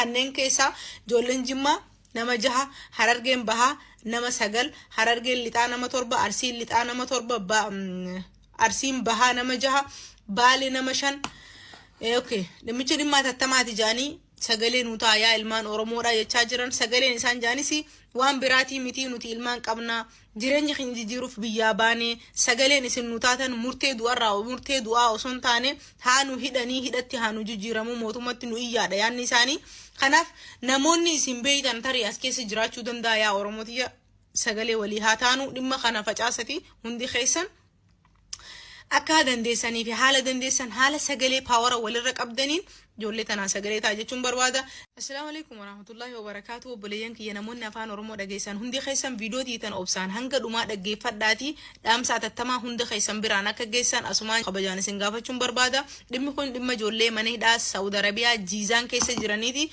Kanneen keessaa ijoolleen Jimmaa nama jaha, Harargeen Bahaa nama sagal, Harargeen Lixaa nama torba, Arsiin Lixaa nama torba, Arsiin Bahaa nama jaha, Baale nama shan. Okay, dhimmichi dhimma hatattamaati jedhanii sagalee nu ta'a yaa ilmaan Oromoodha jechaa jiran. Sagaleen isaan jedhanis waan biraatii miti, nuti ilmaan qabnaa, jireenya keenya jijjiiruuf biyyaa baanee, sagaleen isin nu taatan murtee du'arraa murtee du'aa osoo hin taane haa nu hidhanii hidhatti haa nu jijjiiramuu, mootummatti nu iyyaadha yaadni isaanii. Kanaaf namoonni isin beeytan tarii as keessa jiraachuu danda'a. Yaa Oromotiyya, sagalee walii haa taanu. Dhimma kana facaasati hundi keessan akka dandeessanii fi haala dandeessan, haala sagalee power walirra qabdaniin ijoollee tanaa sagalee ta'a jechuun barbaada. Assalaamu alaikum warahmatullahi wabarakaatu. Obboleeyyan kiyya, namoonni afaan Oromoo dhageessan hundi keessan viidiyoo tiitan obsaan hanga dhumaa dhaggeeffadhaati dhaamsa atattamaa hunda keessan biraan akka geessan asumaan kabajaan isin gaafachuun barbaada. Dhimmi kun dhimma ijoollee mana hidhaa Saawud Arabiyaa Jiizaan keessa jiraniiti.